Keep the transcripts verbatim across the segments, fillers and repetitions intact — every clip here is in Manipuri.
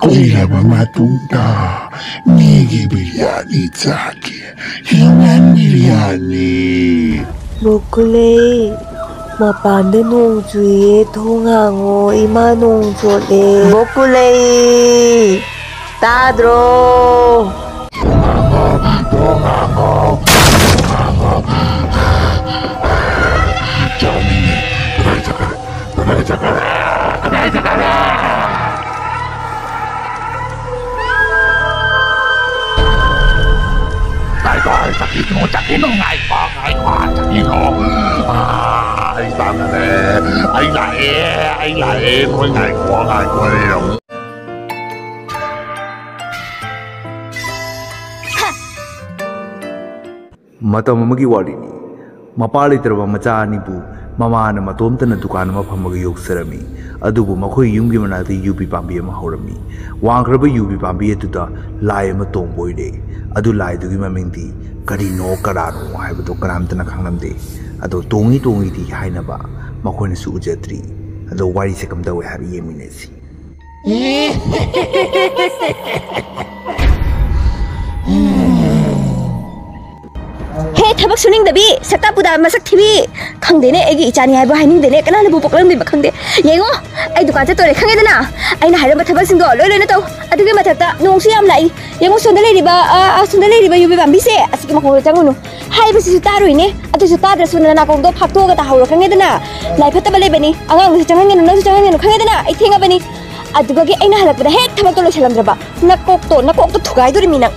ꯀꯨꯏꯔꯕ ꯃꯇꯨꯡꯗ ꯃꯤꯒꯤ ꯕꯤꯔꯌꯥꯅꯤ ꯆꯥꯒꯦ꯫ ꯍ꯭ꯌꯨꯃꯦꯟ ꯕꯤꯔꯌꯥꯅꯤ꯫ ꯕꯣꯀꯨꯂꯦ, ꯃꯄꯥꯟꯗ ꯅꯣꯡ ꯆꯨꯏꯌꯦ, ꯊꯣꯡ ꯍꯥꯡꯉꯣ, ꯏꯃꯥ ꯅꯣꯡ ꯆꯣꯠꯂꯦ꯫ ꯕꯣꯀꯨꯂꯦ, ꯇꯥꯗ꯭ꯔꯣ? ꯊꯣꯡ ꯍꯥꯡꯉꯣ, ꯊꯣꯡ ꯍꯥꯡꯉꯣ, ꯊꯣꯡ ꯍꯥꯡꯉꯣ꯫ ꯆꯥꯅꯤꯡꯉꯦ꯫ ꯀꯗꯥꯏ ꯆꯠꯈ꯭ꯔꯦ? ꯀꯗꯥꯏ ꯆꯠꯈ꯭ꯔꯦ? ꯀꯗꯥꯏ ꯆꯠꯈ꯭ꯔꯦ? ꯉꯥꯏꯈꯣ, ꯆꯠꯈꯤꯅꯨ, ꯆꯠꯈꯤꯅꯨ, ꯉꯥꯏꯈꯣ, ꯉꯥꯏꯈꯣ, ꯆꯠꯈꯤꯅꯨ꯫ ꯑꯥ, ꯑꯩ ꯇꯥꯟꯅꯔꯦ꯫ ꯑꯩ ꯂꯥꯛꯑꯦ, ꯑꯩ ꯂꯥꯛꯑꯦ꯫ ꯅꯣꯏ ꯉꯥꯏꯈꯣ, ꯉꯥꯏꯈꯣ, ꯑꯩ ꯑꯃꯨꯛ ꯃꯇꯝ ꯑꯃꯒꯤ ꯋꯥꯔꯤꯅꯤ꯫ ꯃꯄꯥ ꯂꯩꯇ꯭ꯔꯕ ꯃꯆꯥ ꯑꯅꯤꯕꯨ ꯃꯃꯥꯅ ꯃꯇꯣꯝꯇꯅ ꯗꯨꯀꯥꯟ ꯑꯃ ꯐꯝꯃꯒ ꯌꯣꯛꯆꯔꯝꯃꯤ꯫ ꯑꯗꯨꯕꯨ ꯃꯈꯣꯏ ꯌꯨꯝꯒꯤ ꯃꯅꯥꯛꯇ ꯌꯨꯕꯤ ꯄꯥꯝꯕꯤ ꯑꯃ ꯍꯧꯔꯝꯃꯤ꯫ ꯋꯥꯡꯈ꯭ꯔꯕ ꯌꯨꯕꯤ ꯄꯥꯝꯕꯤ ꯑꯗꯨꯗ ꯂꯥꯏ ꯑꯃ ꯇꯣꯡꯕ ꯑꯣꯏꯔꯦ꯫ ꯑꯗꯨ ꯂꯥꯏꯗꯨꯒꯤ ꯃꯃꯤꯡꯗꯤ ꯀꯔꯤꯅꯣ ꯀꯅꯥꯅꯣ ꯍꯥꯏꯕꯗꯨ ꯀꯅꯥꯝꯇꯅ ꯈꯪꯂꯝꯗꯦ꯫ ꯑꯗꯣ ꯇꯣꯡꯉꯤ ꯇꯣꯡꯉꯤꯗꯤ ꯍꯥꯏꯅꯕ ꯃꯈꯣꯏꯅꯁꯨ ꯎꯖꯗ꯭ꯔꯤ꯫ ꯑꯗꯣ ꯋꯥꯔꯤꯁꯦ ꯀꯝꯗꯧꯋꯦ ꯍꯥꯏꯕ ꯌꯦꯡꯃꯤꯟꯅꯁꯤ꯫ ꯍꯦ, ꯊꯕꯛ ꯁꯨꯅꯤꯡꯗꯕꯤ, ꯁꯛꯇꯥ ꯄꯨꯗꯥ ꯃꯁꯛ ꯊꯤꯕꯤ! ꯈꯪꯗꯦꯅꯦ, ꯑꯩꯒꯤ ꯏꯆꯥꯅꯤ ꯍꯥꯏꯕ ꯍꯥꯏꯅꯤꯡꯗꯦꯅꯦ, ꯀꯅꯥꯅꯕꯨ ꯄꯣꯛꯂꯝꯕꯤꯕ ꯈꯪꯗꯦ꯫ ꯌꯦꯡꯉꯣ, ꯑꯩ ꯗꯨꯀꯥꯟ ꯆꯠꯇꯣꯔꯦ, ꯈꯪꯉꯦꯗꯅ? ꯑꯩꯅ ꯍꯥꯏꯔꯝꯕ ꯊꯕꯛꯁꯤꯡꯗꯣ ꯂꯣꯏ ꯂꯣꯏꯅ ꯇꯧ꯫ ꯑꯗꯨꯒꯤ ꯃꯊꯛꯇ ꯅꯣꯡꯁꯨ ꯌꯥꯝ ꯂꯥꯛꯏ꯫ ꯌꯦꯡꯉꯣ, ꯁꯣꯝꯗ ꯂꯩꯔꯤꯕ, ꯑ, ꯑ, ꯁꯣꯝꯗ ꯂꯩꯔꯤꯕ ꯌꯨꯕꯤ ꯄꯥꯝꯕꯤꯁꯦ, ꯑꯁꯤꯒꯤ ꯃꯈꯣꯡꯗ ꯆꯪꯉꯨꯅꯨ꯫ ꯍꯥꯏꯕꯁꯤꯁꯨ ꯇꯥꯔꯣꯏꯅꯦ꯫ ꯑꯗꯨꯁꯨ ꯇꯥꯗ꯭ꯔꯁꯨ ꯅꯅꯥꯀꯣꯡꯗꯣ ꯐꯥꯛꯇꯣꯛꯑꯒ ꯇꯥꯍꯧꯔꯣ, ꯈꯪꯉꯦꯗꯅ? ꯂꯥꯏ ꯐꯠꯇꯕ ꯂꯩꯕꯅꯤ꯫ ꯑꯉꯥꯡꯗꯨꯁꯨ ꯆꯪꯍꯟꯒꯅꯨ, ꯅꯪꯁꯨ ꯆꯪꯍꯟꯒꯅꯨ, ꯈꯪꯉꯦꯗꯅ? ꯑꯩ ꯊꯦꯡꯉꯕꯅꯤ꯫ ꯑꯗꯨꯒꯒꯤ ꯑꯩꯅ ꯍꯜꯂꯛꯄꯗ ꯍꯦꯛ ꯊꯕꯛꯇꯣ ꯂꯣꯏꯁꯤꯜꯂꯝꯗ꯭ꯔꯕ, ꯅꯀꯣꯛꯇꯣ, ꯅꯀꯣꯛꯇꯣ ꯊꯨꯒꯥꯏꯗꯣꯔꯤꯃꯤ ꯅꯪ꯫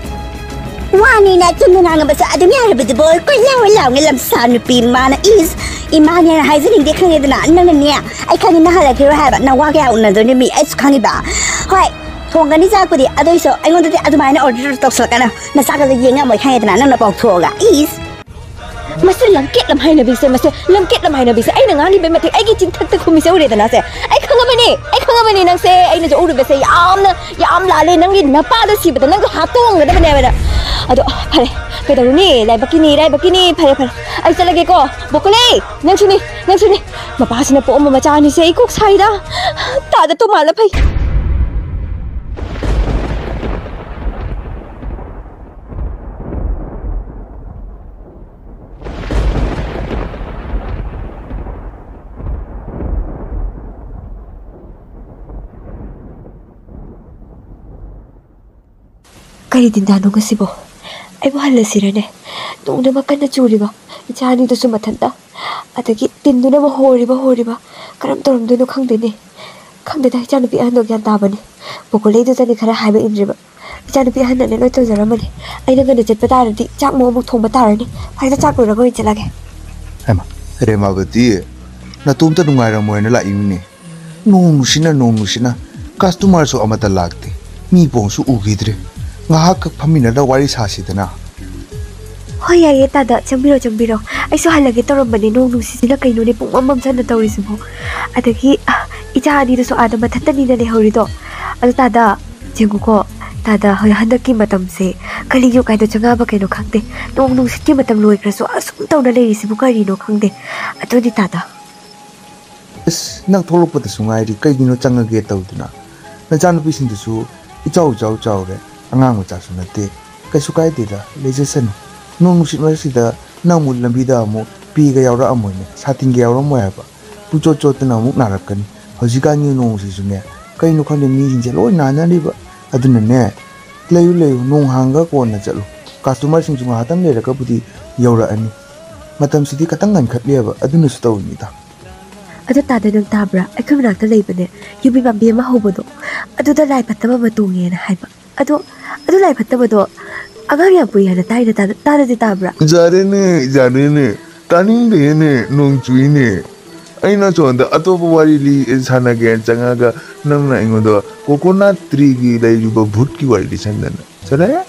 ꯋꯥꯅꯤꯅ ꯆꯨꯝꯅ ꯉꯥꯡꯅꯕꯁꯨ ꯑꯗꯨꯝ ꯌꯥꯔꯕꯗꯨꯕꯨ, ꯀꯣꯏ ꯂꯥꯎ ꯂꯥꯎꯅ ꯂꯝꯁꯥ ꯅꯨꯄꯤ ꯃꯥꯅ꯫ ꯏꯁ, ꯏꯃꯥꯅꯦꯅ ꯍꯥꯏꯖꯅꯤꯡꯗꯦ, ꯈꯪꯉꯦꯗꯅ? ꯅꯪꯅꯅꯦ, ꯑꯩ ꯈꯪꯉꯤ ꯅꯪ ꯍꯜꯂꯛꯈꯤꯔꯣꯏ ꯍꯥꯏꯕ, ꯅꯋꯥ ꯀꯌꯥ ꯎꯅꯗꯣꯏꯅꯣ ꯃꯤ, ꯑꯩꯁꯨ ꯈꯪꯉꯤꯕ꯫ ꯍꯣꯏ, ꯊꯣꯡꯒꯅꯤ ꯆꯥꯛꯄꯨꯗꯤ, ꯑꯗꯨꯏꯁꯨ ꯑꯩꯉꯣꯟꯗꯗꯤ ꯑꯗꯨꯃꯥꯏꯅ ꯑꯣꯔꯗꯔ ꯇꯧꯁꯜꯂꯛꯀꯅꯨ, ꯅꯆꯥꯒꯗꯣ ꯌꯦꯡ ꯉꯝꯃꯣꯏ, ꯈꯪꯉꯦꯗꯅ? ꯅꯪꯅ ꯄꯥꯎꯊꯣꯛꯑꯒ꯫ ꯏꯁ꯫ ꯃꯁꯤ ꯂꯝꯀꯦꯠ ꯂꯝꯍꯥꯏꯅꯕꯤꯁꯦ, ꯃꯁꯤ ꯂꯝꯀꯦꯠ ꯂꯝꯍꯥꯏꯅꯕꯤꯁꯦ, ꯑꯩꯅ ꯉꯥꯡꯂꯤꯕ ꯃꯇꯤꯛ ꯑꯩꯒꯤ ꯆꯤꯟꯊꯛꯇ ꯈꯨꯝꯃꯤꯁꯦ ꯎꯔꯦꯗꯅ ꯁꯦ꯫ ꯑꯩ ꯈꯪꯉꯕꯅꯤ, ꯑꯩ ꯈꯪꯉꯕꯅꯤ ꯅꯪꯁꯦ, ꯑꯩꯅ ꯎꯔꯨꯕꯁꯦ ꯌꯥꯝꯅ, ꯌꯥꯝ ꯂꯥꯜꯂꯦ꯫ ꯅꯪꯒꯤ ꯅꯄꯥꯗ ꯁꯤꯕꯗ ꯅꯪꯁꯨ ꯍꯥꯠꯇꯣꯛꯑꯝꯒꯗꯕꯅꯦ ꯍꯥꯏꯕꯗ꯫ ꯑꯗꯣ ꯐꯔꯦ, ꯀꯩꯗꯧꯔꯨꯅꯤ? ꯂꯥꯏꯕꯛꯀꯤꯅꯤ, ꯏꯔꯥꯏꯕꯛꯀꯤꯅꯤ꯫ ꯐꯔꯦ, ꯐꯔꯦ, ꯑꯩ ꯆꯠꯂꯒꯦꯀꯣ꯫ ꯕꯣꯀꯂꯦ, ꯅꯪꯁꯨꯅꯤ, ꯅꯪꯁꯨꯅꯤ꯫ ꯃꯄꯥꯁꯤꯅ ꯄꯣꯛꯑꯝꯕ ꯃꯆꯥ ꯑꯅꯤꯁꯦ ꯑꯩ ꯀꯣꯛ ꯁꯥꯏꯗ꯫ ꯇꯥꯗ ꯇꯣꯃꯥꯜꯂ ꯐꯩ꯫ ꯀꯔꯤ ꯇꯤꯟꯖꯥꯅꯣ ꯉꯁꯤꯕꯣ? ꯑꯩꯕꯨ ꯍꯜꯂꯁꯤꯔꯅꯦ? ꯅꯣꯡꯅ ꯃꯀꯟꯅ ꯆꯨꯔꯤꯕ, ꯏꯆꯥ ꯑꯅꯤꯗꯨꯁꯨ ꯃꯊꯟꯇ, ꯑꯗꯒꯤ ꯇꯤꯟꯗꯨꯅ ꯑꯃ ꯍꯣꯔꯤꯕ ꯍꯣꯔꯤꯕ꯫ ꯀꯔꯝ ꯇꯧꯔꯝꯗꯣꯏꯅꯣ ꯈꯪꯗꯦꯅꯦ꯫ ꯈꯪꯗꯦꯗ, ꯏꯆꯥꯅꯨꯄꯤ ꯑꯍꯟꯗꯣ ꯒ꯭ꯌꯥꯟ ꯇꯥꯕꯅꯤ꯫ ꯄꯨꯀꯨꯂꯩꯗꯨꯗꯅꯤ ꯈꯔ ꯍꯥꯏꯕ ꯏꯟꯗ꯭ꯔꯤꯕ꯫ ꯏꯆꯥꯅꯨꯄꯤ ꯑꯍꯟꯅꯅꯦ ꯂꯣꯏ ꯇꯧꯖꯔꯝꯃꯅꯤ꯫ ꯑꯩꯅ ꯉꯟꯅ ꯆꯠꯄ ꯇꯥꯔꯗꯤ ꯆꯥꯛ ꯃꯣꯛ ꯑꯃꯨꯛ ꯊꯣꯡꯕ ꯇꯥꯔꯅꯤ꯫ ꯐꯔꯦꯗ, ꯆꯥꯛ ꯂꯣꯏꯔꯒ ꯑꯣꯏꯅ ꯆꯠꯂꯒꯦ꯫ ꯍꯩꯃꯥ, ꯔꯦꯃꯥꯕꯇꯤ, ꯅꯇꯣꯝꯇ ꯅꯨꯡꯉꯥꯏꯔꯝꯃꯣꯏꯅ ꯂꯥꯛꯏꯃꯤꯅꯦ꯫ ꯅꯣꯡ ꯅꯨꯡꯁꯤꯠꯅ, ꯅꯣꯡ ꯅꯨꯡꯁꯤꯠꯅ꯫ ꯀꯁꯇꯃꯔꯁꯨ ꯑꯃꯠꯇ ꯂꯥꯛꯇꯦ꯫ ꯃꯤ ꯄꯣꯡꯁꯨ ꯎꯈꯤꯗ꯭ꯔꯦ꯫ ꯉꯥꯏꯍꯥꯛꯈꯛ ꯐꯝꯃꯤꯟꯅꯔꯒ ꯋꯥꯔꯤ ꯁꯥꯁꯤꯗꯅ꯫ ꯍꯣꯏ, ꯌꯥꯏꯌꯦ ꯇꯥꯗ, ꯆꯪꯕꯤꯔꯣ, ꯆꯪꯕꯤꯔꯣ꯫ ꯑꯩꯁꯨ ꯍꯜꯂꯒꯦ ꯇꯧꯔꯝꯕꯅꯦ, ꯅꯣꯡ ꯅꯨꯡꯁꯤꯠꯁꯤꯅ ꯀꯩꯅꯣꯅꯦ ꯄꯨꯡꯃꯝ ꯃꯝꯁꯟꯅ ꯇꯧꯔꯤꯁꯤꯕꯣ꯫ ꯑꯗꯒꯤ, ꯑ, ꯏꯆꯥ ꯑꯅꯤꯗꯨꯁꯨ ꯑꯥꯗ ꯃꯊꯟꯇꯅꯤꯅ ꯂꯩꯍꯧꯔꯤꯗꯣ꯫ ꯑꯗꯣ ꯇꯥꯗ, ꯌꯦꯡꯉꯨꯀꯣ, ꯇꯥꯗ, ꯍꯣꯏ, ꯍꯟꯗꯛꯀꯤ ꯃꯇꯝꯁꯦ ꯀꯂꯤꯌꯨꯒ ꯍꯥꯏꯗꯣ ꯆꯪꯉꯛꯑꯕ ꯀꯩꯅꯣ ꯈꯪꯗꯦ꯫ ꯅꯣꯡ ꯅꯨꯡꯁꯤꯠꯀꯤ ꯃꯇꯝ ꯂꯣꯏꯈ꯭ꯔꯁꯨ ꯑꯁꯨꯝ ꯇꯧꯅ ꯂꯩꯔꯤꯁꯤꯕꯨ ꯀꯔꯤꯅꯣ ꯈꯪꯗꯦ꯫ ꯑꯗꯨꯅꯤ ꯇꯥꯗ꯫ ꯑꯁ, ꯅꯪ ꯊꯣꯛꯂꯛꯄꯗꯁꯨ ꯉꯥꯏꯔꯤ, ꯀꯩꯒꯤꯅꯣ ꯆꯪꯉꯒꯦ ꯇꯧꯗꯨꯅ? ꯅꯆꯥꯅꯨꯄꯤꯁꯤꯡꯗꯨꯁꯨ ꯏꯆꯥꯎ ꯏꯆꯥꯎ ꯆꯥꯎꯔꯦ, ꯑꯉꯥꯡ ꯃꯆꯥꯁꯨ ꯅꯠꯇꯦ꯫ ꯀꯩꯁꯨ ꯀꯥꯏꯗꯦꯗ, ꯂꯩꯖꯁꯅꯨ꯫ ꯅꯣꯡ ꯅꯨꯡꯁꯤꯠ ꯃꯔꯛꯁꯤꯗ ꯅꯪ ꯑꯃꯨꯛ ꯂꯝꯕꯤꯗ ꯑꯃꯨꯛ ꯄꯤꯒ ꯌꯥꯎꯔꯛꯑꯝꯃꯣꯏꯅꯦ, ꯁꯥꯇꯤꯟꯒ ꯌꯥꯎꯔꯝꯃꯣꯏ ꯍꯥꯏꯕ꯫ ꯄꯨꯡꯆꯣꯠ ꯆꯣꯠꯇꯅ ꯑꯃꯨꯛ ꯅꯥꯔꯛꯀꯅꯤ꯫ ꯍꯧꯖꯤꯛꯀꯥꯟꯒꯤ ꯅꯣꯡꯁꯤꯁꯨꯅꯦ, ꯀꯩꯅꯣ ꯈꯪꯗꯦ, ꯃꯤꯁꯤꯡꯁꯦ ꯂꯣꯏ ꯅꯥꯟꯅꯔꯤꯕ꯫ ꯑꯗꯨꯅꯅꯦ, ꯂꯩꯌꯨ, ꯂꯩꯌꯨ, ꯅꯣꯡ ꯍꯥꯡꯉꯒ ꯀꯣꯟꯅ ꯆꯠꯂꯨ꯫ ꯀꯁꯇꯃꯔꯁꯤꯡꯁꯨ ꯉꯥꯏꯍꯥꯛꯇꯪ ꯂꯩꯔꯒꯕꯨꯗꯤ ꯌꯧꯔꯛꯑꯅꯤ꯫ ꯃꯇꯝꯁꯤꯗꯤ ꯈꯇꯪ ꯉꯟꯈꯠꯂꯤꯑꯕ, ꯑꯗꯨꯅꯁꯨ ꯇꯧꯔꯤꯅꯤꯗ꯫ ꯑꯗꯨ ꯇꯥꯗ, ꯅꯪ ꯇꯥꯕ꯭ꯔꯥ? ꯑꯩꯈꯣꯏ ꯃꯅꯥꯛꯇ ꯂꯩꯕꯅꯦ, ꯌꯨꯕꯤ ꯄꯥꯝꯕꯤ ꯑꯃ ꯍꯧꯕꯗꯣ, ꯑꯗꯨꯗ ꯂꯥꯏ ꯐꯠꯇꯕ ꯑꯃ ꯇꯣꯡꯉꯦꯅ ꯍꯥꯏꯕ꯫ ꯑꯗꯣ, ꯑꯗꯨ ꯂꯥꯏ ꯐꯠꯇꯕꯗꯣ ꯑꯉꯥꯡ ꯌꯥꯝ ꯄꯨꯏ ꯍꯥꯏꯅ ꯇꯥꯏꯅ, ꯇꯥꯗ-, ꯇꯥꯗꯗꯤ ꯇꯥꯕ꯭ꯔꯥ? ꯌꯥꯔꯦꯅꯦ, ꯌꯥꯔꯦꯅꯦ, ꯇꯥꯅꯤꯡꯗꯦꯅꯦ, ꯅꯣꯡ ꯆꯨꯏꯅꯦ꯫ ꯑꯩꯅ ꯁꯣꯝꯗ ꯑꯇꯣꯞꯄ ꯋꯥꯔꯤ ꯂꯤ-, ꯁꯥꯟꯅꯒꯦꯅ ꯆꯪꯉꯒ ꯅꯪꯅ ꯑꯩꯉꯣꯟꯗ ꯀꯣꯀꯣꯅꯠ ꯇ꯭ꯔꯤꯒꯤ ꯂꯩꯔꯤꯕ ꯚꯨꯠꯀꯤ ꯋꯥꯔꯤ ꯂꯤꯁꯟꯗꯅ꯫ ꯆꯠꯂꯣꯍꯦ꯫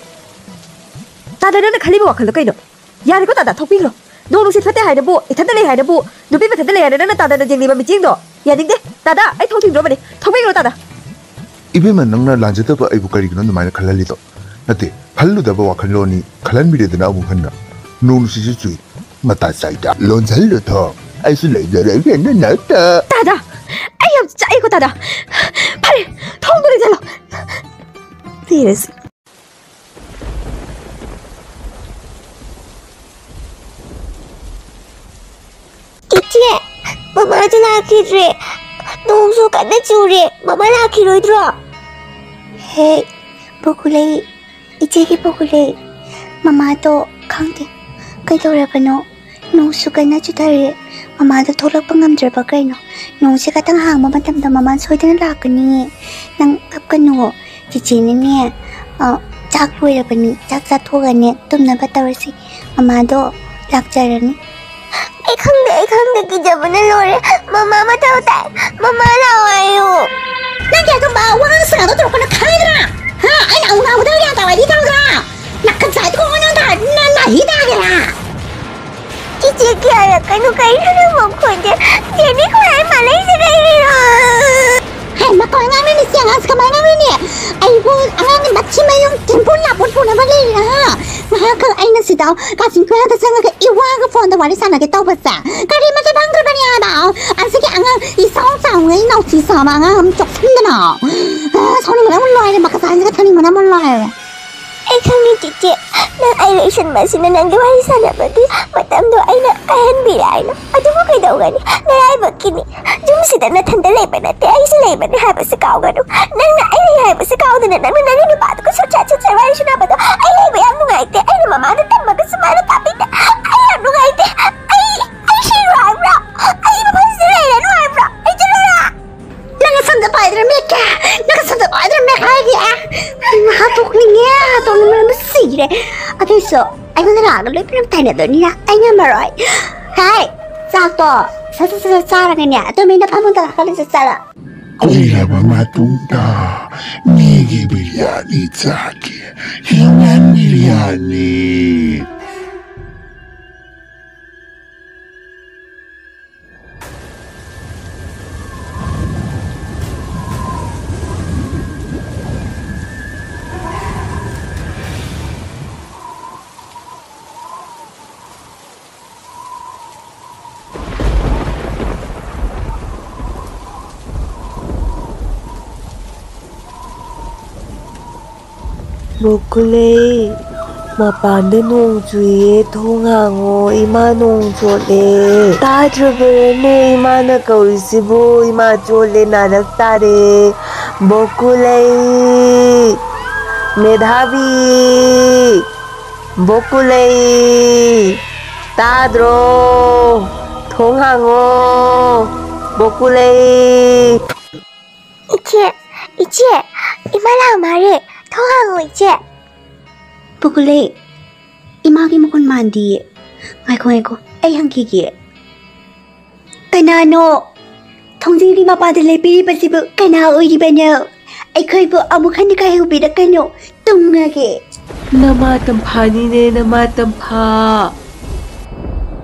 ꯇꯥꯗ, ꯅꯪꯅ ꯈꯜꯂꯤꯕ ꯋꯥꯈꯜꯗꯣ ꯀꯩꯅꯣ? ꯌꯥꯔꯦꯀꯣ ꯇꯥꯗ, ꯊꯣꯛꯄꯤꯈ꯭ꯔꯣ꯫ ꯅꯣꯡ ꯅꯨꯡꯁꯤꯠ ꯐꯠꯇꯦ ꯍꯥꯏꯅꯕꯨ, ꯏꯊꯟꯇ ꯂꯩ ꯍꯥꯏꯅꯕꯨ, ꯅꯨꯄꯤ ꯃꯊꯟꯇ ꯂꯩ ꯍꯥꯏꯅ ꯅꯪꯅ ꯇꯥꯗꯅ ꯌꯦꯡꯂꯤꯕ ꯃꯤꯠꯌꯦꯡꯗꯣ ꯌꯥꯅꯤꯡꯗꯦ꯫ ꯇꯥꯗ, ꯑꯩ ꯊꯣꯡ ꯊꯤꯡꯗ꯭ꯔꯣꯕꯅꯤ꯫ ꯊꯣꯛꯄꯤꯈ꯭ꯔꯣ ꯇꯥꯗ꯫ ꯏꯕꯦꯝꯃ, ꯅꯪꯅ ꯂꯥꯟꯖꯗꯕ ꯑꯩꯕꯨ ꯀꯔꯤꯒꯤꯅꯣ ꯑꯗꯨꯃꯥꯏꯅ ꯈꯜꯍꯜꯂꯤꯗꯣ? ꯅꯠꯇꯦ, ꯈꯜꯂꯨꯗꯕ ꯋꯥꯈꯜꯂꯣꯟꯅꯤ ꯈꯜꯍꯟꯕꯤꯔꯦꯗꯅ ꯑꯃꯨꯛ ꯍꯟꯅ꯫ ꯅꯣꯡ ꯅꯨꯡꯁꯤꯠꯁꯨ ꯆꯨꯏ, ꯃꯇꯥ ꯆꯥꯏꯗ꯫ ꯂꯣꯟꯁꯤꯜꯂꯨ ꯊꯣꯡ, ꯑꯩꯁꯨ ꯂꯩꯖꯔꯒꯦ ꯅꯅꯥꯛꯇ꯫ ꯇꯥꯗ, ꯑꯩ ꯌꯥꯝ ꯆꯥꯛꯑꯦꯀꯣ ꯇꯥꯗ꯫ ꯐꯔꯦ, ꯊꯣꯡꯗꯣ ꯂꯣꯟꯁꯤꯜꯂꯣ꯫ ꯄꯦꯔꯦꯁꯤ꯫ ꯏꯆꯦ, ꯃꯃꯥꯁꯨ ꯂꯥꯛꯈꯤꯗ꯭ꯔꯦ꯫ ꯅꯣꯡꯁꯨ ꯀꯟꯅ ꯆꯨꯔꯦ꯫ ꯃꯃꯥ ꯂꯥꯛꯈꯤꯔꯣꯏꯗ꯭ꯔꯣ? ꯍꯦ, ꯕꯣꯀꯨꯂꯩ, ꯏꯆꯦꯒꯤ ꯄꯣꯛꯈꯨꯂꯦ, ꯃꯃꯥꯗꯣ ꯈꯪꯗꯦ ꯀꯩꯗꯧꯔꯕꯅꯣ, ꯅꯣꯡꯁꯨ ꯀꯟꯅ ꯆꯨꯊꯔꯦ꯫ ꯃꯃꯥꯗꯣ ꯊꯣꯛꯂꯛꯄ ꯉꯝꯗ꯭ꯔꯕ ꯀꯩꯅꯣ? ꯅꯣꯡꯁꯦ ꯈꯇꯪ ꯍꯥꯡꯕ ꯃꯇꯝꯗ ꯃꯃꯥ ꯁꯣꯏꯗꯅ ꯂꯥꯛꯀꯅꯤꯌꯦ꯫ ꯅꯪ ꯀꯞꯀꯅꯨ, ꯆꯤꯆꯦꯅꯅꯦ, ꯑ, ꯆꯥꯛ ꯂꯣꯏꯔꯕꯅꯤ, ꯆꯥꯛ ꯆꯥꯊꯣꯛꯑꯒꯅꯦ ꯇꯨꯝꯅꯕ ꯇꯧꯔꯁꯤ꯫ ꯃꯃꯥꯗꯣ ꯂꯥꯛꯆꯔꯅꯤ꯫ ꯑꯩ ꯈꯪꯗꯦ, ꯑꯩ ꯈꯪꯗꯦ, ꯀꯤꯖꯕꯅ ꯂꯣꯏꯔꯦ꯫ ꯃꯃꯥ ꯃꯊꯧ ꯇꯥꯏ, ꯃꯃꯥ ꯂꯥꯛꯑꯣ ꯍꯥꯏꯌꯨ꯫ ꯅꯪꯒꯤ ꯑꯗꯨꯝꯕ ꯋꯥꯉꯥꯡ ꯁꯉꯥꯡꯗꯣ ꯇꯧꯔꯛꯀꯅꯨ ꯈꯪꯉꯤꯗꯅ? ꯍꯥ? ꯑꯩꯅ ꯑꯃꯨꯛ ꯉꯥꯡꯕꯗ ꯌꯥ ꯇꯧꯔꯗꯤ ꯇꯧꯗ꯭ꯔꯥ? ꯅꯥꯀꯟ ꯁꯥꯏꯗ ꯈꯣꯡꯉꯣ ꯅꯪ ꯇꯥ-, ꯅꯪ ꯅꯥꯍꯤ ꯇꯥꯒꯦꯔꯥ? ꯏꯆꯦ ꯀꯤꯍꯜꯂꯛꯀꯅꯨ, ꯀꯩꯅꯣ ꯅꯪ ꯃꯈꯣꯟꯁꯦ? ꯆꯦꯅꯤ ꯈꯨꯔꯥꯏ ꯃꯥꯜꯂꯛꯏꯁꯦ ꯀꯩꯒꯤꯅꯣ? ꯍꯥꯏ, ꯃꯇꯧ ꯑꯉꯥꯡꯅꯅꯦ ꯁꯤ ꯑꯉꯥꯡꯁꯤ ꯀꯃꯥꯏꯅ ꯉꯥꯡꯅꯅꯤ? ꯑꯩꯕꯨ ꯑꯉꯥꯡꯒꯤ ꯃꯊꯤ ꯃꯌꯨꯡ ꯇꯤꯟꯐꯨ ꯂꯥꯛꯐꯨ ꯄꯨꯅꯕ ꯂꯩꯔꯤꯔꯥ? ꯉꯥꯏꯍꯥꯛꯈꯛ ꯑꯩꯅ ꯁꯤꯗ ꯀꯥꯆꯤꯟ ꯀꯣꯏꯌꯥꯗ ꯆꯪꯉꯒ ꯏꯋꯥꯒ ꯐꯣꯟꯗ ꯋꯥꯔꯤ ꯁꯥꯟꯅꯒꯦ ꯇꯧꯕꯁꯦ ꯀꯔꯤ ꯃꯇꯝ ꯐꯪꯗ꯭ꯔꯕꯅꯦ ꯍꯥꯏꯕ? ꯑꯁꯤꯒꯤ ꯑꯉꯥꯡ ꯏꯆꯥꯎ ꯆꯥꯎꯉꯩ ꯅꯥꯎꯊꯤ ꯆꯥꯕ ꯑꯉꯥꯡ ꯑꯃ ꯆꯣꯞꯁꯤꯟꯗꯅ꯫ ꯑ, ꯁꯥꯎꯅꯤꯡꯕꯅ ꯑꯃꯨꯛ ꯂꯣꯏꯔꯦ, ꯃꯀꯥ ꯆꯥꯁꯤꯒ ꯊꯥꯅꯤꯡꯕꯅ ꯑꯃꯨꯛ ꯂꯣꯏꯔꯦ꯫ ꯑꯩ ꯈꯪꯉꯤ ꯆꯤꯆꯦ, ꯅꯪ ꯑꯩꯒ ꯏꯁꯟꯕꯁꯤꯅ ꯅꯪꯒꯤ ꯋꯥꯔꯤ ꯁꯥꯟꯅꯕꯒꯤ ꯃꯇꯝꯗꯣ ꯑꯩꯅ ꯀꯥꯏꯍꯟꯕꯤꯔꯦ ꯍꯥꯏꯅ꯫ ꯑꯗꯨꯕꯨ ꯀꯩꯗꯧꯒꯅꯤ? ꯅꯔꯥꯏꯕꯛꯀꯤꯅꯤ꯫ ꯌꯨꯝꯁꯤꯗ ꯅꯊꯟꯗ ꯂꯩꯕ ꯅꯠꯇꯦ, ꯑꯩꯁꯨ ꯂꯩꯕꯅꯤ ꯍꯥꯏꯕꯁꯤ ꯀꯥꯎꯒꯅꯨ꯫ ꯅꯪꯅ ꯑꯩ ꯂꯩ ꯍꯥꯏꯕꯁꯤ ꯀꯥꯎꯗꯅ ꯅꯪꯅ ꯅꯪꯒꯤ ꯅꯨꯄꯥꯗꯨꯒ ꯁꯨꯠ ꯁꯥꯠ ꯁꯨꯠ ꯁꯥꯠ ꯋꯥꯔꯤ ꯁꯥꯟꯅꯕꯗꯣ ꯑꯩ ꯂꯩꯕ ꯌꯥꯝ ꯅꯨꯡꯉꯥꯏꯇꯦ꯫ ꯑꯩꯅ ꯃꯃꯥꯗ ꯇꯝꯃꯒꯁꯨ ꯃꯥꯅ ꯇꯥꯕꯤꯗꯦ꯫ ꯑꯩ ꯌꯥꯝ ꯅꯨꯡꯉꯥꯏꯇꯦ꯫ ꯑꯩ, ꯑꯩ ꯁꯤꯔꯣ ꯍꯥꯏꯕ꯭ꯔꯣ? ꯑꯩ ꯃꯐꯝꯁꯤꯗ ꯂꯩꯔꯅꯨ ꯍꯥꯏꯕ꯭ꯔꯣ? ꯑꯩ ꯆꯠꯂꯣꯔꯥ? ꯅꯪ ꯁꯝꯗ ꯄꯥꯏꯗ꯭ꯔ ꯃꯦꯛꯀꯦ? ꯅꯪ ꯁꯝꯗ ꯄꯥꯏꯗ꯭ꯔ ꯃꯦꯛ ꯍꯥꯏꯒꯦ? ꯍꯥꯠꯇꯣꯛꯅꯤꯡꯉꯦ, ꯍꯥꯠꯇꯣꯛꯅꯤꯡꯕꯅ ꯁꯤꯔꯦ꯫ ꯑꯗꯨꯏꯁꯨ ꯑꯩꯉꯣꯟꯗ ꯂꯥꯛꯑꯒ ꯂꯣꯏ ꯄꯨꯂꯞ ꯇꯥꯏꯅꯗꯣꯏꯅꯤꯅ ꯑꯩ ꯉꯝꯃꯔꯣꯏ꯫ ꯍꯥꯏ, ꯆꯥꯛꯇꯣ ꯁꯠ ꯁꯠ ꯁꯠ ꯁꯠ ꯆꯥꯔꯒꯅꯦ, ꯑꯗꯨ ꯃꯤꯅ ꯐꯝꯃꯨꯟꯗ ꯀꯥꯈꯠꯂꯁꯨ ꯆꯠꯂꯣ꯫ ꯀꯨꯏꯔꯕ ꯃꯇꯨꯡꯗ ꯃꯤꯒꯤ ꯕꯤꯔꯌꯥꯅꯤ ꯆꯥꯒꯦ, human ꯕꯤꯔꯌꯥꯅꯤ꯫ ꯕꯣꯀꯨꯂꯩ, ꯃꯄꯥꯟꯗ ꯅꯣꯡ ꯆꯨꯏꯌꯦ, ꯊꯣꯡ ꯍꯥꯡꯉꯣ, ꯏꯃꯥ ꯅꯣꯡ ꯆꯣꯠꯂꯦ꯫ ꯇꯥꯗ꯭ꯔꯕꯔꯅꯦ ꯏꯃꯥꯅ ꯀꯧꯔꯤꯁꯤꯕꯨ? ꯏꯃꯥ ꯆꯣꯠꯂꯦ, ꯅꯥꯔꯛ ꯇꯥꯔꯦ꯫ ꯕꯣꯀꯨꯂꯩ꯫ ꯃꯦꯙꯥꯕꯤ! ꯕꯣꯀꯨꯂꯩ! ꯇꯥꯗ꯭ꯔꯣ? ꯊꯣꯡ ꯍꯥꯡꯉꯣ! ꯕꯣꯀꯨꯂꯩ! ꯏꯆꯦ, ꯏꯆꯦ, ꯏꯃꯥ ꯂꯥꯛ ꯃꯥꯜꯂꯦ꯫ ꯊꯣꯡ ꯍꯥꯡꯉꯣ, ꯏꯆꯦ꯫ ꯕꯣꯀꯨꯂꯩ, ꯏꯃꯥꯒꯤ ꯃꯈꯣꯟ ꯃꯥꯟꯗꯤꯌꯦ꯫ ꯉꯥꯏꯈꯣ, ꯉꯥꯏꯈꯣ, ꯑꯩ ꯍꯪꯈꯤꯒꯦ꯫ ꯀꯅꯥꯅꯣ? ꯊꯣꯡꯖꯤꯜꯒꯤ ꯃꯄꯥꯟꯗ ꯂꯦꯞꯄꯤꯔꯤꯕꯁꯤꯕꯨ ꯀꯅꯥ ꯑꯣꯏꯔꯤꯕꯅꯣ? ꯑꯩꯈꯣꯏꯕꯨ ꯑꯃꯨꯛ ꯍꯟꯅ ꯀꯥꯏꯍꯧꯕꯤꯔꯛꯀꯅꯨ꯫ ꯇꯨꯝꯉꯒꯦ꯫ ꯅꯃꯥ ꯇꯝꯐꯥꯅꯤꯅꯦ, ꯅꯃꯥ ꯇꯝꯐꯥ꯫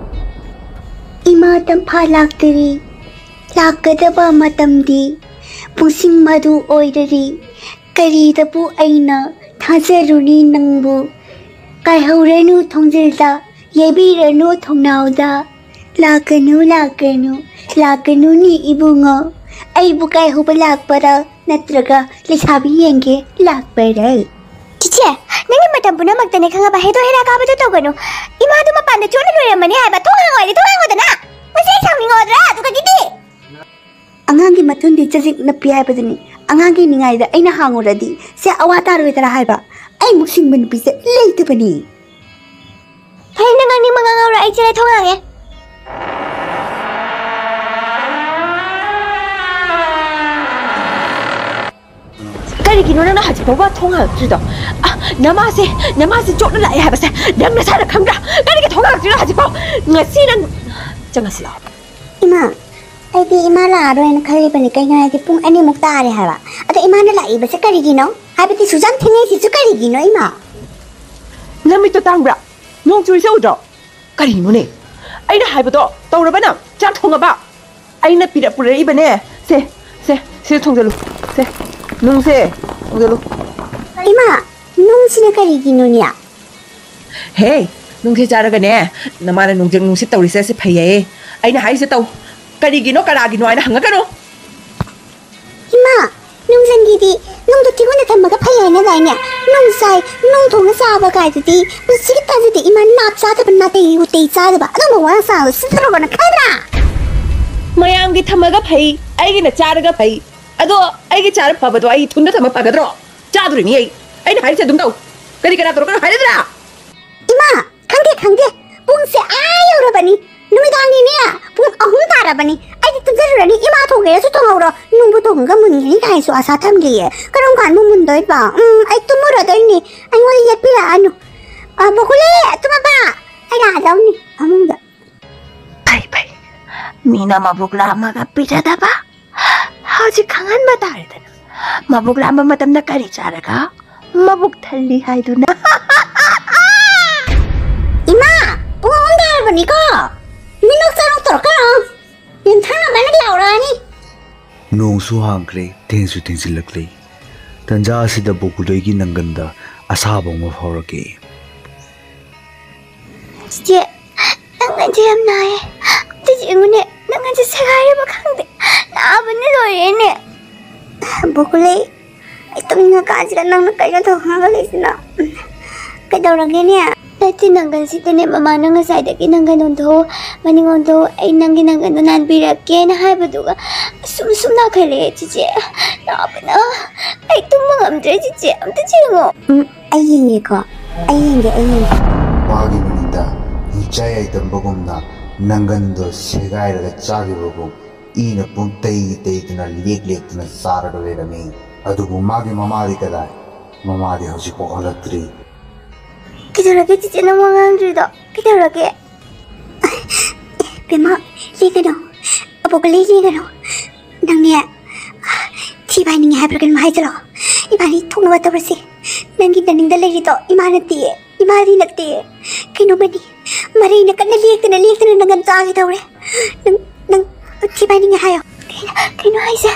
ꯏꯃꯥ ꯇꯝꯐꯥ ꯂꯥꯛꯇꯔꯤ꯫ ꯂꯥꯛꯀꯗꯕ ꯃꯇꯝꯗꯤ ꯄꯨꯡꯁꯤꯡ ꯃꯗꯨ ꯑꯣꯏꯔꯔꯤ꯫ ꯀꯔꯤꯗꯕꯨ ꯑꯩꯅ ꯊꯥꯖꯔꯨꯅꯤ ꯅꯪꯕꯨ? ꯀꯥꯏꯍꯧꯔꯅꯨ ꯊꯣꯡꯖꯤꯜꯗ, ꯌꯩꯕꯤꯔꯅꯨ ꯊꯣꯡꯅꯥꯎꯗ꯫ ꯂꯥꯛꯀꯅꯨ, ꯂꯥꯛꯀꯅꯨ, ꯂꯥꯛꯀꯅꯨꯅꯦ ꯏꯕꯨꯡꯉꯣ꯫ ꯑꯩꯕꯨ ꯀꯥꯏꯍꯧꯕ ꯂꯥꯛꯄꯔꯥ, ꯅꯠꯇ꯭ꯔꯒ ꯂꯩꯁꯥꯕꯤ ꯌꯦꯡꯒꯦ ꯂꯥꯛꯄꯔꯥ? ꯆꯤꯆꯦ, ꯅꯪꯒꯤ ꯃꯇꯝ ꯄꯨꯝꯅꯃꯛꯇꯅꯦ ꯈꯪꯉꯕ? ꯍꯦꯗꯣ ꯍꯦꯔꯥ ꯀꯥꯕꯗꯣ ꯇꯧꯒꯅꯨ꯫ ꯏꯃꯥꯗꯨ ꯃꯄꯥꯟꯗ ꯆꯣꯠꯅ ꯂꯣꯏꯔꯝꯃꯅꯤ ꯍꯥꯏꯕ꯫ ꯊꯣꯡ ꯍꯥꯡꯉꯣ ꯍꯥꯏꯗꯤ ꯊꯣꯡ ꯍꯥꯡꯉꯣꯗꯅ꯫ ꯃꯁꯤ ꯑꯩ ꯁꯥꯎꯅꯤꯡꯉꯛꯑꯗ꯭ꯔꯥ? ꯑꯗꯨꯒꯗꯤꯗꯤ꯫ ꯑꯉꯥꯡꯒꯤ ꯃꯊꯨꯟꯗꯤ ꯆꯖꯤꯛ ꯅꯞꯄꯤ ꯍꯥꯏꯕꯗꯨꯅꯤ꯫ ꯑꯉꯥꯡꯒꯤ ꯅꯤꯡꯉꯥꯏꯗ ꯑꯩꯅ ꯍꯥꯡꯉꯨꯔꯗꯤ ꯁꯦ ꯑꯋꯥ ꯇꯥꯔꯣꯏꯗ꯭ꯔꯥ ꯍꯥꯏꯕ? ꯑꯩꯃꯨꯛ ꯁꯤꯡꯕ ꯅꯨꯄꯤꯁꯦ ꯂꯩꯇꯕꯅꯤ꯫ ꯐꯔꯦ, ꯅꯪ ꯉꯥꯡꯅꯤꯡꯕ ꯉꯥꯡꯍꯧꯔꯣ, ꯑꯩ ꯆꯦꯜꯂꯦ, ꯊꯣꯡ ꯍꯥꯡꯉꯦ꯫ ꯀꯔꯤꯒꯤꯅꯣ ꯅꯪꯅ ꯍꯧꯖꯤꯛ ꯐꯥꯎꯕ ꯊꯣꯡ ꯍꯥꯡꯉꯛꯇ꯭ꯔꯤꯗꯣ? ꯑ, ꯅꯃꯥꯁꯦ, ꯅꯃꯥꯁꯦ ꯆꯣꯠꯅ ꯂꯥꯛꯑꯦ ꯍꯥꯏꯕꯁꯦ ꯅꯪ ꯅꯁꯥꯅ ꯈꯪꯗ꯭ꯔꯥ? ꯀꯔꯤꯒꯤ ꯊꯣꯡ ꯍꯥꯡꯉꯛꯇ꯭ꯔꯤꯅꯣ ꯍꯧꯖꯤꯛ ꯐꯥꯎ? ꯉꯁꯤ ꯅꯪ ꯆꯪꯉꯁꯤ ꯂꯥꯛꯑꯣ꯫ ꯏꯃꯥ, ꯑꯩꯗꯤ ꯏꯃꯥ ꯂꯥꯛꯑꯔꯣꯏꯅ ꯈꯜꯂꯤꯕꯅꯤ꯫ ꯀꯩꯒꯤꯅꯣ ꯍꯥꯏꯗꯤ ꯄꯨꯡ ꯑꯅꯤꯃꯨꯛ ꯇꯥꯔꯦ ꯍꯥꯏꯕ꯫ ꯑꯗꯣ ꯏꯃꯥꯅ ꯂꯥꯛꯏꯕꯁꯦ ꯀꯔꯤꯒꯤꯅꯣ? ꯍꯥꯏꯕꯗꯤ ꯁꯨꯖꯥꯝ ꯊꯦꯡꯅꯩꯁꯤꯁꯨ ꯀꯔꯤꯒꯤꯅꯣ ꯏꯃꯥ? ꯅꯃꯤꯠꯇꯣ ꯇꯥꯡꯕ꯭ꯔꯥ? ꯅꯣꯡ ꯆꯨꯔꯤꯁꯦ ꯎꯗ꯭ꯔꯣ? ꯀꯔꯤꯅꯣꯅꯦ? ꯑꯩꯅ ꯍꯥꯏꯕꯗꯣ ꯇꯧꯔꯕ ꯅꯪ? ꯆꯥꯛ ꯊꯣꯡꯉꯕ? ꯑꯩꯅ ꯄꯤꯔꯛ-, ꯄꯨꯔꯛꯏꯕꯅꯦ꯫ ꯁꯦ, ꯁꯦ, ꯁꯤꯗ ꯊꯣꯡꯖꯜꯂꯨ꯫ ꯁꯦ, ꯅꯨꯡꯁꯦ, ꯊꯣꯡꯖꯜꯂꯨ꯫ ꯏꯃꯥ, ꯅꯨꯡꯁꯤꯅ ꯀꯔꯤꯒꯤꯅꯣꯅꯦ? ꯍꯦ, ꯅꯨꯡꯁꯦ ꯆꯥꯔꯒꯅꯦ, ꯅꯃꯥꯅ ꯅꯨꯡꯖꯪ ꯅꯨꯡꯁꯤꯠ ꯇꯧꯔꯤꯁꯦ ꯁꯤ ꯐꯩ ꯍꯥꯏꯌꯦ꯫ ꯑꯩꯅ ꯍꯥꯏꯁꯦ ꯇꯧ꯫ ꯀꯔꯤꯒꯤꯅꯣ, ꯀꯅꯥꯒꯤꯅꯣ ꯍꯥꯏꯅ ꯍꯪꯉꯛꯀꯅꯨ꯫ ꯏꯃꯥ, ꯅꯨꯡꯖꯪꯒꯤꯗꯤ ꯅꯨꯡꯗꯣ ꯊꯤꯒꯨꯟꯗ ꯊꯝꯃꯒ ꯐꯩ ꯍꯥꯏꯅꯗꯥꯏꯅꯦ? ꯅꯨꯡ ꯆꯥꯏ, ꯅꯨꯡ ꯊꯣꯡꯅ ꯆꯥꯕ ꯀꯥꯏꯗꯨꯗꯤ ꯃꯁꯤꯒꯤ ꯇꯥꯖꯗꯦ ꯏꯃꯥ, ꯅꯥꯞ ꯆꯥꯗꯕ ꯅꯥꯇꯩ ꯎꯇꯩ ꯆꯥꯗꯕ ꯑꯗꯨꯝꯕ ꯋꯥ ꯁꯥꯕ ꯁꯤꯠꯇ꯭ꯔꯕꯅ ꯈꯟꯗ꯭ꯔꯥ? ꯃꯌꯥꯝꯒꯤ ꯊꯝꯃꯒ ꯐꯩ, ꯑꯩꯒꯤꯅ ꯆꯥꯔꯒ ꯐꯩ꯫ ꯑꯗꯣ ꯑꯩꯒꯤ ꯆꯥꯔ ꯐꯕꯗꯣ ꯑꯩ ꯏꯊꯨꯟꯗ ꯊꯝꯃ ꯐꯒꯗ꯭ꯔꯣ? ꯆꯥꯗꯣꯔꯤꯅꯤ ꯑꯩ꯫ ꯑꯩꯅ ꯍꯥꯏꯔꯤꯁꯦ ꯑꯗꯨꯝ ꯇꯧ꯫ ꯀꯔꯤ ꯀꯅꯥ ꯇꯧꯔꯒꯅꯣ ꯍꯥꯏꯔꯗ꯭ꯔꯥ? ꯏꯃꯥ, ꯈꯪꯗꯦ, ꯈꯪꯗꯦ꯫ ꯄꯨꯡꯁꯦ ꯑꯥ ꯌꯧꯔꯕꯅꯤ꯫ ꯅꯨꯃꯤꯗꯥꯡꯅꯤꯅꯦ, ꯄꯨꯡ ꯑꯍꯨꯝ ꯇꯥꯔꯕꯅꯤ꯫ ꯑꯩꯗꯤ ꯇꯨꯝꯖꯔꯨꯔꯅꯤ꯫ ꯏꯃꯥ ꯊꯣꯡꯒꯦꯔꯁꯨ ꯊꯣꯡꯍꯧꯔꯣ꯫ ꯅꯨꯡꯕꯨ ꯊꯣꯡꯉꯒ ꯃꯨꯟꯒꯅꯤ ꯀꯥꯏꯁꯨ ꯑꯁꯥ ꯊꯝꯗꯦꯌꯦ꯫ ꯀꯔꯝ ꯀꯥꯟ ꯃꯨꯟꯗꯣꯏꯕ? ꯎꯝ, ꯑꯩ ꯇꯨꯝꯃꯨꯔꯗꯣꯏꯅꯤ꯫ ꯑꯩꯉꯣꯟꯗ ꯌꯦꯠꯄꯤꯔꯛꯑꯅꯨ꯫ ꯑ, ꯕꯣꯀꯨꯂꯤ, ꯇꯨꯝꯃꯕ? ꯑꯩ ꯂꯥꯛꯑꯗꯧꯅꯤ ꯐꯃꯨꯡꯗ꯫ ꯐꯩ, ꯐꯩ꯫ ꯃꯤꯅ ꯃꯕꯨꯛ ꯂꯥꯝꯃꯒ ꯄꯤꯖꯗꯕ꯫ ꯍꯧꯖꯤꯛ ꯈꯪꯍꯟꯕ ꯇꯥꯔꯦꯗꯅ꯫ ꯃꯕꯨꯛ ꯂꯥꯝꯕ ꯃꯇꯝꯗ ꯀꯔꯤ ꯆꯥꯔꯒ ꯃꯕꯨꯛ ꯊꯜꯂꯤ ꯍꯥꯏꯗꯨꯅ꯫ ꯏꯃꯥ, ꯄꯨꯡ ꯑꯍꯨꯝ ꯇꯥꯔꯕꯅꯤꯀꯣ꯫ ꯃꯤꯅꯣꯛ ꯆꯥꯔꯣꯛ ꯇꯧꯔꯛꯀꯅꯣ꯫ ꯌꯨꯝꯊꯪꯅꯕꯅ ꯂꯥꯎꯔꯛꯑꯅꯤ꯫ ꯅꯣꯡꯁꯨ ꯍꯥꯡꯈ꯭ꯔꯦ, ꯊꯦꯡꯁꯨ ꯊꯦꯡꯖꯤꯜꯂꯛꯂꯦ꯫ ꯇꯟꯖꯥ ꯑꯁꯤꯗ ꯕꯣꯀꯨꯂꯤꯒꯤ ꯅꯪꯒꯟꯗ ꯑꯁꯥꯕ ꯑꯃ ꯐꯥꯎꯔꯛꯀꯦ꯫ ꯆꯤꯆꯦ, ꯅꯪꯒꯟꯁꯦ ꯌꯥꯝ ꯅꯥꯏꯌꯦ꯫ ꯑꯝꯇ ꯌꯦꯡꯉꯨꯅꯦ, ꯅꯪꯒꯟꯁꯦ ꯁꯦꯒꯥꯏꯔꯕ ꯈꯪꯗꯦ꯫ ꯅꯥꯕꯅ ꯂꯣꯏꯔꯦꯅꯦ꯫ ꯕꯣꯀꯨꯂꯤ, ꯑꯩ ꯇꯨꯝꯅꯤꯡꯉꯀꯥꯟꯁꯤꯗ ꯅꯪꯅ ꯀꯩꯅꯣ ꯇꯧꯔꯒ ꯂꯩꯁꯤꯅ? ꯀꯩꯗꯧꯔꯒꯦꯅꯦ? ꯅꯠꯇꯦ, ꯅꯪꯒꯟꯁꯤꯗꯅꯦ, ꯃꯃꯥꯅ ꯉꯁꯥꯏꯗꯒꯤ ꯅꯪꯒꯟ ꯑꯣꯟꯊꯣꯛꯎ, ꯃꯅꯤꯡ ꯑꯣꯟꯊꯣꯛꯎ, ꯑꯩ ꯅꯪꯒꯤ ꯅꯪꯒꯟꯗꯣ ꯅꯥꯟꯕꯤꯔꯛꯀꯦꯅ ꯍꯥꯏꯕꯗꯨꯒ ꯁꯨꯝ ꯁꯨꯝ ꯅꯥꯈꯠꯂꯛꯑꯦ, ꯆꯤꯆꯦ꯫ ꯅꯥꯕꯅ ꯑꯩ ꯇꯨꯝꯕ ꯉꯝꯗ꯭ꯔꯦ, ꯆꯤꯆꯦ꯫ ꯑꯝꯇ ꯌꯦꯡꯉꯣ꯫ ꯎꯝ, ꯑꯩ ꯌꯦꯡꯒꯦꯀꯣ꯫ ꯑꯩ ꯌꯦꯡꯒꯦ, ꯑꯩ ꯌꯦꯡꯒꯦ꯫ ꯃꯥꯒꯤ ꯃꯅꯤꯡꯗ ꯃꯤꯆꯥꯏ ꯌꯥꯏꯗꯝꯕꯒꯨꯝꯅ ꯅꯪꯒꯟꯗꯣ ꯁꯦꯒꯥꯏꯔꯒ ꯆꯥꯈꯤꯕꯒꯨꯝ ꯏꯅ ꯄꯨꯡ ꯇꯩ ꯇꯩꯗꯨꯅ ꯂꯦꯛ ꯂꯦꯛꯇꯨꯅ ꯆꯥꯔꯒ ꯂꯩꯔꯝꯃꯤ꯫ ꯑꯗꯨꯕꯨ ꯃꯥꯒꯤ ꯃꯃꯥꯗꯤ ꯀꯗꯥꯏ? ꯃꯃꯥꯗꯤ ꯍꯧꯖꯤꯛꯐꯥꯎ ꯍꯜꯂꯛꯇ꯭ꯔꯤ꯫ ꯀꯩꯗꯧꯔꯒꯦ ꯆꯤꯆꯦ, ꯅꯪ ꯋꯥ ꯉꯥꯡꯗ꯭ꯔꯤꯗꯣ? ꯀꯩꯗꯧꯔꯒꯦ? ꯕꯦꯝꯃ, ꯂꯦꯛꯀꯅꯣ꯫ ꯑꯕꯣꯛꯀ ꯂꯩ ꯂꯦꯛꯀꯅꯣ꯫ ꯅꯪꯅꯦ, ꯊꯤ ꯐꯥꯏꯅꯤꯡꯉꯦ ꯍꯥꯏꯕ꯭ꯔꯥ ꯀꯩꯅꯣꯝ ꯍꯥꯏꯖꯤꯜꯂꯣ꯫ ꯏꯕꯥꯅꯤ ꯊꯣꯛꯅꯕ ꯇꯧꯔꯁꯤ꯫ ꯅꯪꯒꯤ ꯅꯅꯤꯡꯗ ꯂꯩꯔꯤꯗꯣ ꯏꯃꯥ ꯅꯠꯇꯦ, ꯏꯃꯥꯗꯤ ꯅꯠꯇꯦ꯫ ꯀꯩꯅꯣꯃꯅꯤ, ꯃꯔꯩꯅ ꯀꯟꯅ ꯂꯦꯛꯇꯅ ꯂꯦꯛꯇꯅ ꯅꯪꯒꯟ ꯆꯥꯒꯦ ꯇꯧꯔꯦ꯫ ꯅꯪ, ꯅꯪ ꯊꯤ ꯐꯥꯏꯅꯤꯡꯉꯦ ꯍꯥꯏꯌꯣ꯫ ꯀꯩꯅꯣ, ꯀꯩꯅꯣ ꯍꯥꯏꯁꯦ?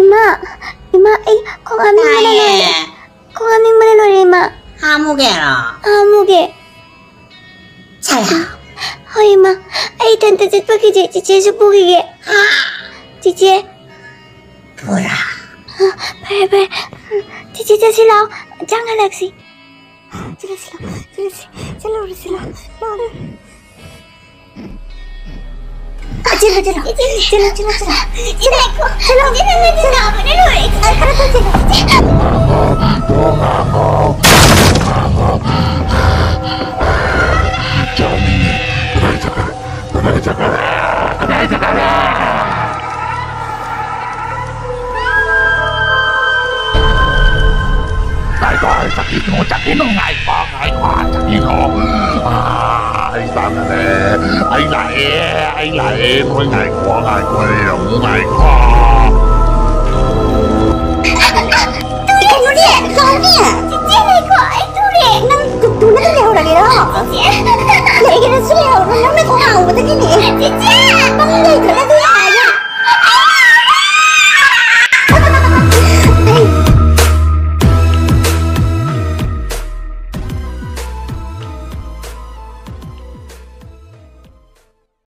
ꯏꯃꯥ, ꯏꯃꯥ, ꯑꯩ ꯈꯣꯡ ꯍꯥꯝꯅꯤꯡꯕꯅ ꯂꯣꯏꯔꯦ꯫ ꯈꯣꯡ ꯍꯥꯝꯅꯤꯡꯕꯅ ꯂꯣꯏꯔꯦ, ꯏꯃꯥ꯫ ꯍꯥꯝꯃꯨꯒꯦꯔꯣ? ꯍꯥꯝꯃꯨꯒꯦ꯫ ꯁꯥꯂꯥ꯫ ꯍꯣꯏ, ꯏꯃꯥ꯫ ꯑꯩ ꯏꯊꯟꯇ ꯆꯠꯄ ꯀꯤꯖꯩ꯫ ꯆꯤꯆꯦꯁꯨ ꯄꯨꯈꯤꯒꯦ꯫ ꯍꯥ? ꯆꯤꯆꯦ꯫ ꯄꯨꯔꯥ꯫ ꯐꯔꯦ, ꯐꯔꯦ꯫ ꯆꯤꯆꯦ, ꯆꯠꯁꯤ ꯂꯥꯛꯑꯣ꯫ ꯆꯪꯍꯜꯂꯛꯁꯤ꯫ ꯆꯠꯂꯁꯤ ꯂꯥꯛꯑꯣ꯫ ꯆꯠꯂꯁꯤ꯫ ꯆꯠꯂꯨꯔꯁꯤ ꯂꯥꯛꯑꯣ꯫ ꯂꯥꯛꯑꯣ, ꯂꯥꯛꯑꯣ꯫ ꯆꯦꯜꯂꯣ, ꯆꯦꯜꯂꯣ꯫ ꯆꯦꯜꯂꯣ, ꯆꯦꯜꯂꯣ, ꯆꯦꯜꯂꯣ꯫ ꯆꯦꯜꯂꯣ꯫ ꯆꯦꯜꯂꯣ꯫ ꯆꯦꯜꯂꯣ꯫ ꯈꯔ ꯊꯨꯅ ꯆꯦꯜꯂꯣ꯫ ꯉꯥꯏꯈꯣ, ꯆꯠꯈꯤꯅꯨ, ꯆꯠꯈꯤꯅꯨ, ꯉꯥꯏꯈꯣ, ꯉꯥꯏꯈꯣ, ꯆꯠꯈꯤꯅꯨ꯫ ꯑꯥ, ꯑꯩ ꯇꯥꯟꯅꯔꯦ꯫ ꯑꯩ ꯂꯥꯛꯑꯦ, ꯑꯩ ꯂꯥꯛꯑꯦ꯫ ꯅꯣꯏ ꯉꯥꯏꯈꯣ, ꯉꯥꯏꯈꯣ, ꯂꯩꯔꯝꯃꯨ, ꯉꯥꯏꯈꯣ꯫ ꯇꯨꯔꯦ, ꯇꯨꯔꯦ, ꯂꯥꯎꯅꯤ꯫ ꯆꯤꯆꯦ, ꯉꯥꯏꯈꯣ, ꯑꯩ ꯇꯨꯔꯦ꯫ ꯅꯪ ꯇꯨ-, ꯇꯨꯅ ꯑꯗꯨꯝ ꯂꯩꯍꯧꯔꯒꯦꯔꯣ? ꯆꯤꯆꯦ꯫ ꯂꯩꯒꯦꯔꯁꯨ ꯂꯩꯍꯧꯔꯣ, ꯅꯪꯅ ꯈꯣꯡ ꯍꯥꯡꯕꯗꯒꯤꯅꯦ꯫ ꯆꯤꯆꯦ!